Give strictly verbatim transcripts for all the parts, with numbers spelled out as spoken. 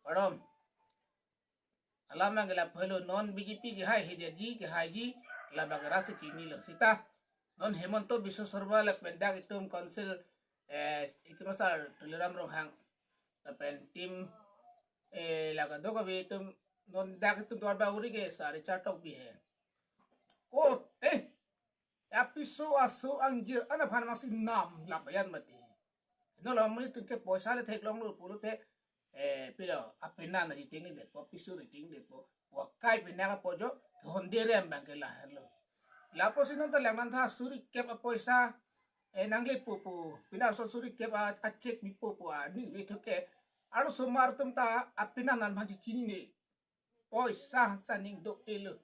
Kardom. Alam abang ke lapu helo, non B J P kehai, H J G kehaiji, labang ke ras chinilo. Seta non Himanta Biswa Sarma lapen dak itum council, eh, itum asar Tuliram Ronghang lapen team, eh, la kadokave itum non dak itum Duarbagori ke sar Richard Tokbi he. Kot, eh, apiso aso angjir an aphan masi nam lapayan mati. No lo, amonit atum ke poisa le theklonglo pulote, eh, pilo, apenan riting ni detpo, piso riting detpo, wakai pinaka pojo, honde rem abang ke lahelo. Lapusi non ta langnan tha suri kep apoisa, eh, nanglepo pu, pina so suri kep a, achek bipo pu, a, ni vethu ke, arlosomar atum ta apenan an masi chinine. Poisa saning do-elo.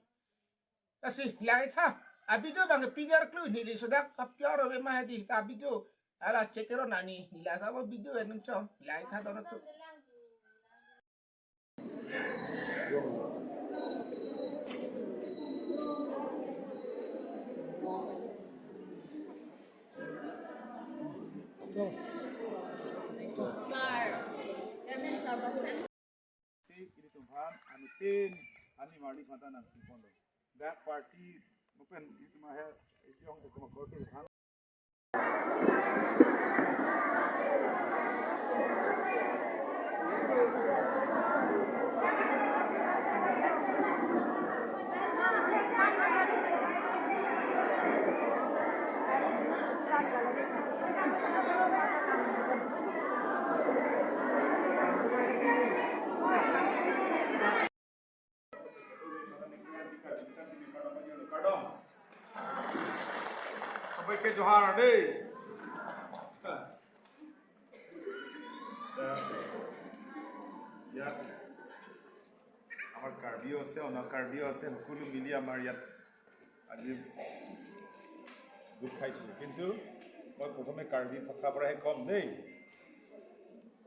Lasi, lang tha. A video abang ke pigar klu neli sudah kapior ave ma di ta video. Ala check ero nani, neli asa bo video enung chom. Lang tha dono tu. Sir, Chairman sir, Si, ilitum aphan, anuttin, ani marli phanta nangkipon lo. Dak party, mo pen, ilitum ahe, ilitum ahe, ilitum ahe, Kardom. সবাইকে জোহার দেই। ইয়াত আমাৰ কাৰ্বিও আছে, অনা কাৰ্বিও আছে, সকলো মিলি আমাৰ ইয়াত আজি গোট খাইছোঁ। কিন্তু মই প্ৰথমে কাৰ্বি ভাষাৰ পৰাহে ক'ম দেই।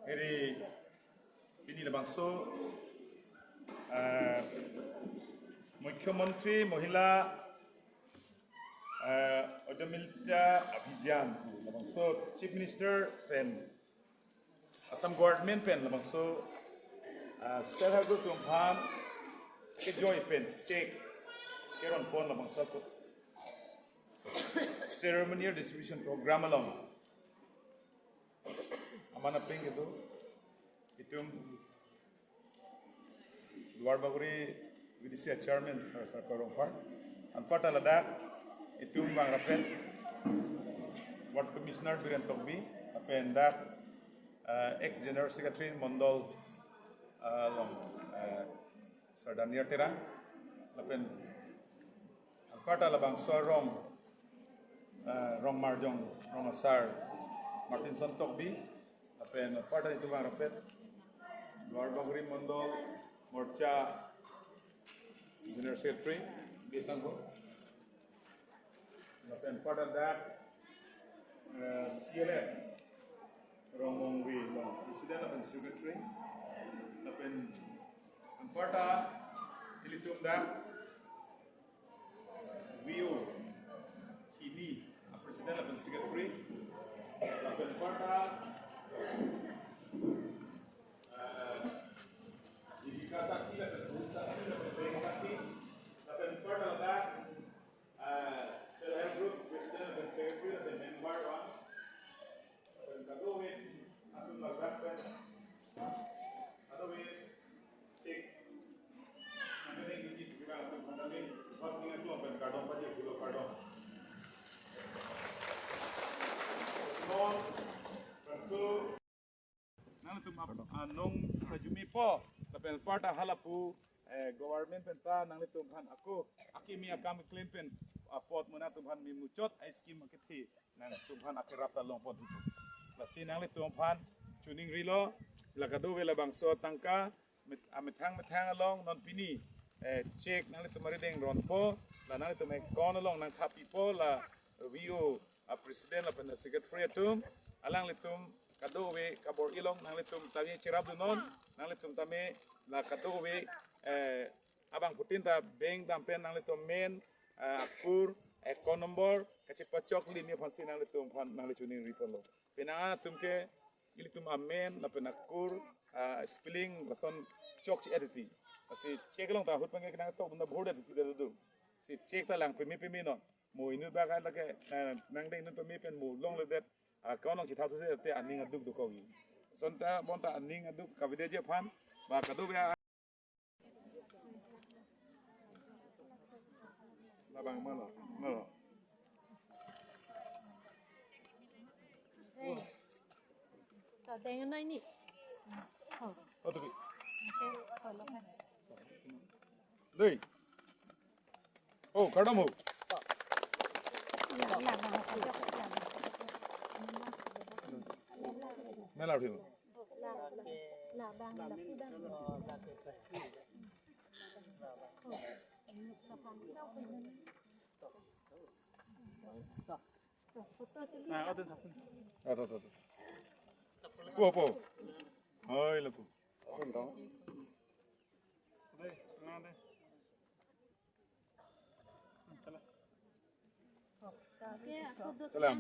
হেৰি, pini labangso, eh, Mukhyamantri Mahila, eh, Udyamita Abhiyan, labangso Chief Minister pen, Assam Government pen labangso, eh, self help group atum aphan kejoi pen cheque keronpon labangso ceremonial distribution program along. Aman apeng itu, itum Duarbagori V D C chairman, Sir Sarkar Rongphar. Anparta ladak, itum bang rapet, Ward Commissioner Biren Tokbi, lapen dak, eh, ex General Secretary Mondol, eh, along, eh, Sir Daniel Terang, lapen anparta labangso arong, eh, rong marjong, rong asar, Martinson Tokbi, lapen anparta itum bang rapet, Duarbagori Mondol Morcha General Secretary, Bisangho. Lapen anparta dak, eh, C L F, Rongmongri along, President lapen Secretary. Lapen anparta ilitum dak, V O, hini, a President lapen Secretary. Lapen anparta, eh, Jivika Sakhi, lapen Bhum Sakhi, lapen Bank Sakhi. Lapen anparta ladak, eh, Self Help Group President lapen Secretary lapen member one. Lapen kadokave atum ladak pen, kadokave tik. Nangne nangji kiba atum aphan tame, bak ning atum pen kardom pajir pulo, kardom. Non, bangso Nanglitum ap-, anong ta jumepo, lapen anparta halapu, eh, government pen ta nanglitum aphan ako akimi akam keklem pen apot mo nangtum aphan memuchot a scheme akethe nangtum aphan akerap ta longpon thupo. Lasi nanglitum aphan choningrilo, la kadokave labangso atangka, met-, amethang methang along non pini, eh, cheque nanglitum arideng ronpo, la nanglitum account along nangthapipo, la V O a President lapen a Secretary atum, alanglitum kadokave kabor-i along nanglitum tame cherapdunnon, nanglitum tame la kadokave, eh, abangphutin ta bank dam pen nanglitum amen, eh, akur, account number, kachepachok limit aphansi nanglitum aphan nangli choningri ponlo. Penang atum ke ilitum amen lapen akur, ah, spelling lason chokche-et titi. Lasi chek along ta ahut abang ke nangtok dun ta board titi ta do. Si chek ta lang peme peme non. Mo inut abang ke lake, eh, nangdeng inut peme pen mo longledet, ah, account along chitha thusi te aning aduk dokokji. Lason ta bonta aning aduk kavedetji aphan, ba kadokave a- Labang malo, malo. Tadeng nai ni. Oh. Oh, tupi. Oke, kalau kan. Dei. Oh, kardom ho. Mela uthi. Ah, ato, ato. Po, po. Hoi, lapu. Salam.